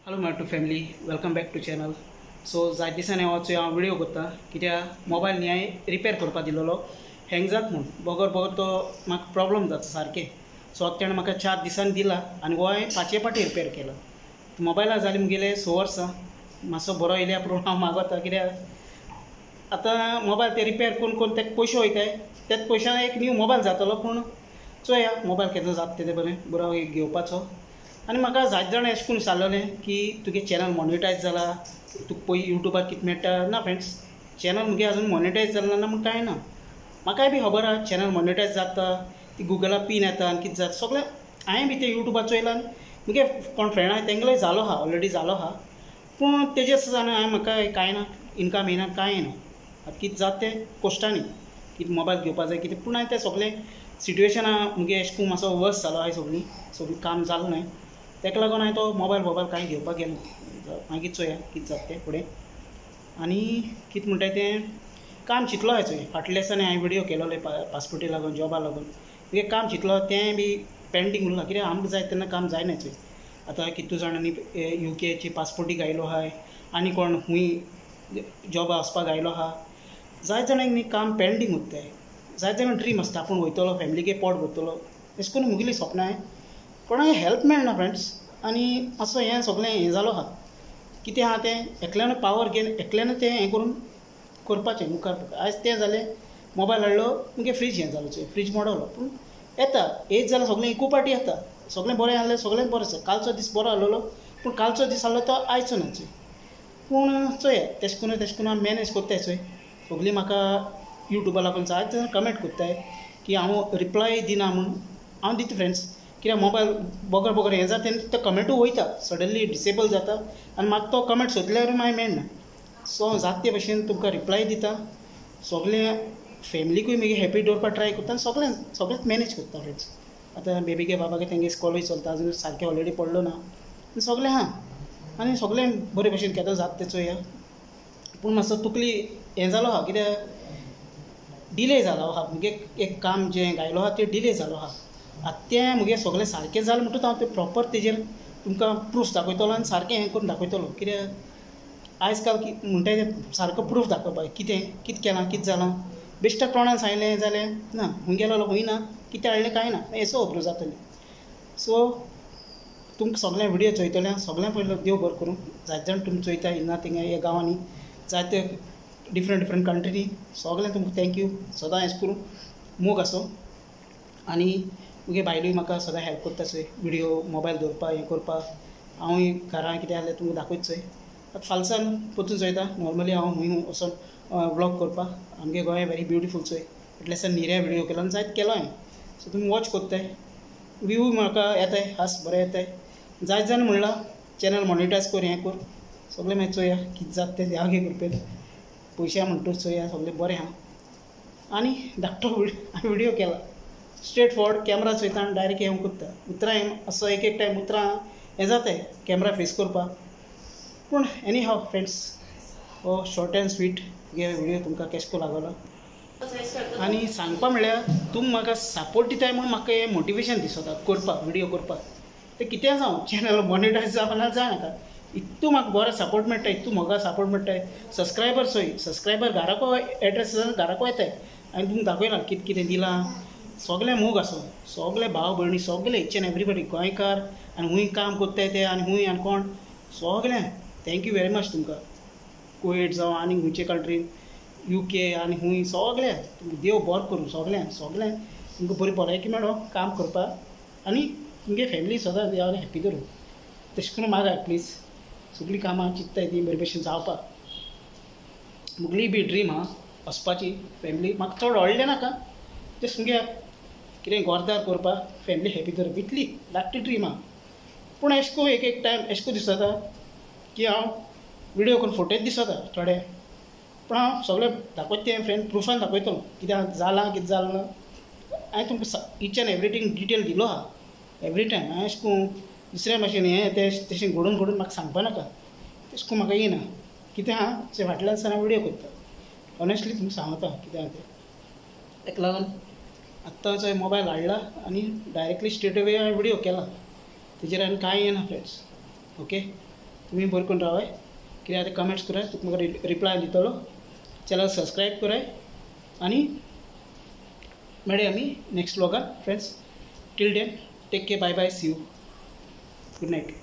Hello my to family, welcome back to channel. So जायते दिसांनी हांव व्हिडिओ करता कित्याक मोबायल न्ही हांवें रिपेर करपाक दिलेलो, हँग जाता म्हूण बगर बगर तो म्हाका प्रॉब्लम जाता सारकें. सो आतां तेणें म्हाका 4 दिसांनी दिला आनी हो हांवें 5 फावटी रिपेर केलो. मोबायला जालीं मुगेले 6 वर्सां, मातसो बरो येयल्या पूण हांव मागोता कित्याक आतां मोबायल ते रिपेर करून करून तेका पयशे वयताय, त्याच पयशान एक न्यू मोबायल जातलो. पूण चोया मोबायल केन्ना जाता तें बरें बरो एक घेवपाचो. आनी म्हाका जायते जाणां अशें करून सांगलेलें की तुगे चॅनल मॉनिटायज जाला, तुका पळय यूट्यूबार कितें मेळटा. ना फ्रेंड्स, चॅनल मुगे अजून मॉनिटायज जालें ना म्हूण कांय ना. म्हाकाय बी खबर आहा चॅनल मॉनिटायज जाता, ती गुगला पीन येता आनी कितें जाता सगळें हांवें बी तें यूट्यूबार चोयलां. मुगे कोण फ्रेंड आहा तेंगेलोय जालो आहा, ऑलरेडी जालो आहा, पूण तेजे जाणा हांवें म्हाका कांय ना, इनकम येना कांय येना. आतां कितें जाता तें कोश्टांनी कितें मोबायल घेवपा जाय कितें, पूण हांवें तें सगळें सिट्युएशना मुगे अशें करून मातसो वर्स जालो आहा, सगळीं सगळीं काम जालें न्हय, ताका लागून हांवें तो मोबायल मोबायल कांय घेवपाक गेलो. मागीर चोया कितें जाता तें फुडें. आनी कितें म्हणटाय तें काम चिंतलो आहा चोय, फाटल्या दिसांनी हांवें व्हिडियो केलोले पासपोर्टी लागून जॉबा लागून मुगे काम चिंतलो तें बी पेंडींग उरलां कित्याक आमकां जाय तेन्ना काम जायना चोय. आतां कितू जाणांनी युकेची पासपोर्टीक आयलो आहाय आनी कोण खूंय जॉबा वचपाक आयलो आहा. जायते जाणांक न्ही काम पेंडींग उरताय, जायते जाणांक ड्रीम आसता आपूण वयतलो फॅमिलीके पोट भरतलो, अशें करून मुगेली सपनां कोणाक हेल्प मेळना फ्रेंड्स. आनी मातसो हें सगळें हें जालो आहा, कितें आहा तें एकल्यान पावर घेवन एकल्यान तें हें करून करपाचें मुखार. आयज तें जालें मोबायल हाडलो मुगे फ्रीज हें जालो चोय, फ्रीज मोडलो. पूण येता एज जाल्यार सगळें इकू पाटी येता, सगळें बरें आहलें सगळें बरें आसा. कालचो दीस बरो आहलोलो पूण कालचो दीस आहलो तो आयचो ना चोय. पूण चोया तेश करून तेश करून हांव मॅनेज कोत्ताय चोय. सगळीं म्हाका यूट्यूबा लागून जायते जाण कमेंट कोत्ताय की हांव रिप्लाय दिना म्हूण. हांव दिता फ्रेंड्स, कित्याक मोबायल बगर बगर हें जाता तेन्ना तो कमेंटूय वयता, सडनली डिसेबल जाता आनी म्हाका तो कमेंट सोदल्यार मागीर मेळना. सो जाता ते भशेन तुमकां रिप्लाय दिता, सगळें फॅमिलीकूय मागीर हॅपी दवरपाक ट्राय करता आनी सगळें सगळेंच मॅनेज करता फ्रेंड्स. आतां बेबीगे बाबागे तेंगे स्कॉलूय चलता, अजून सारकें ऑलरेडी पडलो ना, सगळें आहा आनी सगळें बरे भशेन केन्ना जाता तें चोया. पूण मातसो तुकली हें जालो आहा कित्याक डिले जालो आहा मुगे एक काम जें घायलो आहा तें डिले जालो आहा. आतां तें मुगे सगळें सारकें जालें म्हणटकूच हांव तें प्रोपर तेजेर तुमकां प्रूफ दाखयतलो आनी सारकें हें करून दाखयतलो. कित्याक आयज काल म्हणटाय तें सारको प्रूफ दाखोवपाक कितें कितें केलां कितें जालां. बेश्टें तोंडान सांगलें जाल्यार ना, खूंय गेलोलो खूंय ना, कितें हाडलें कांय ना, हें सो जातलें. सो तुमकां सगळें व्हिडियो चोयतलें सगळें पयलीं देव बरें करूं. जायते जाण तुमी चोयता हिंगा थिंगा ह्या गांवांनी जायते डिफरंट डिफरंट कंट्रीनी, सगळें तुमकां thank you. सदां अशें करून मोग आसो. आनी मुगे बायलूय म्हाका सदां हेल्प करता चोय, व्हिडियो मोबायल दवरपाक हें करपाक. हांवूय घरां कितें आहलें तुमकां दाखयता चोय. आतां फालसान परतून चोयता नॉर्मली हांव खूंय वचोन व्लॉग करपाक. आमगे गोंय व्हेरी ब्युटिफूल चोय, फाटल्या दिसा निऱ्या व्हिडियो केलो आनी जायत केलो हांवें. सो तुमी वॉच कोत्ताय, व्यूय म्हाका येताय खास बरें येताय. जायते जाण म्हणलां चॅनल मॉनिटायज कर हें कर, सगळें मागीर चोया कितें जाता तें देवागे कृपेन. पयशे म्हणटूच चोया सगळें बरें आहा. आनी धाकटो व्हिडियो केला स्ट्रेट फॉरवर्ड, कॅमरा चोयता आनी डायरेक्ट हें करता. उतरां असो एक एक टायम उतरां हें जाताय कॅमरा फेस करपाक. पूण एनी हाव फ्रेंड्स, हो शॉर्ट एंड स्वीट गे व्हिडियो तुमकां केशको लागलो. आनी सांगपा म्हळ्यार तुमी म्हाका सपोर्ट दिताय म्हूण म्हाका हें मोटिवेशन दिसता करपाक व्हिडियो करपाक. तें कितें जावं चॅनल मॉनिटायज जावं ना जायनाका, इतू म्हाका बरो सपोर्ट मेळटा, इतू म्हाका सपोर्ट मेळटा. सबस्क्रायबर चोय, सबस्क्रायबर घराको एड्रेस घराको येताय आनी तुमकां दाखयलां कितें कितें दिलां. सगळें मोग आसो, सगळे भाव भयणी सगळे इच एन एवरीबडी गोंयकार आनी खूंय काम कोत्ताय ते आनी खूंय आनी कोण सगळें thank you very much तुमकां. कुवेट जावं आनी खंयचे कंट्रीन युके आनी खूंय सगळें तुमकां देव बरो करूं. सगळें सगळें तुमकां बरी भलायकी मेळो काम करपाक आनी तुमगे फॅमिली सदां देवान हॅप्पी करूं. तशें करून मागाय प्लीज सगळीं कामां चिंत्ताय तीं बरे भशेन जावपाक. मुगली बी ड्रीम आहा वचपाची फॅमिली, म्हाका चड व्हडलें नाका, जस्ट मुगे कितें गोरदार करपाक फॅमिली हॅपी दवरप इतली धाकटी ड्रीम आहा. पूण अशें करून एक एक टायम अशें करून दिसता की हांव व्हिडियो करून फोटोच दिसता थोडे, पूण हांव सगळें दाखयता तें फ्रेंड प्रुफान दाखयतलो कितें जालां कितें जालें ना. हांवें तुमकां इच एन एवरीथींग डिटेल दिलो आहा एवरी टायम. हांवें अशें करून दुसऱ्या भाशेन हें तें तशें घडून घडून म्हाका सांगपा नाका, तशें करून म्हाका येना. कितें आहा तें फाटल्यान आसतना व्हिडियो करता, ऑनेस्टली तुमकां सांगता कितें आहा तें. ताका लागून आत्तां मोबायल हाडला आनी डायरेक्टली स्ट्रेट अवे हांवें व्हिडियो केला, तेजेर आनी कांय येना फ्रेंड्स. ओके. तुमी बरें करून रावाय. कितें आतां कमेंट्स कराय, तुका म्हाका रिप्लाय दितलो. चॅनल सबस्क्रायब कराय आनी मेळया आमी next व्लॉगान friends. Till then take care, bye bye, see you, good night.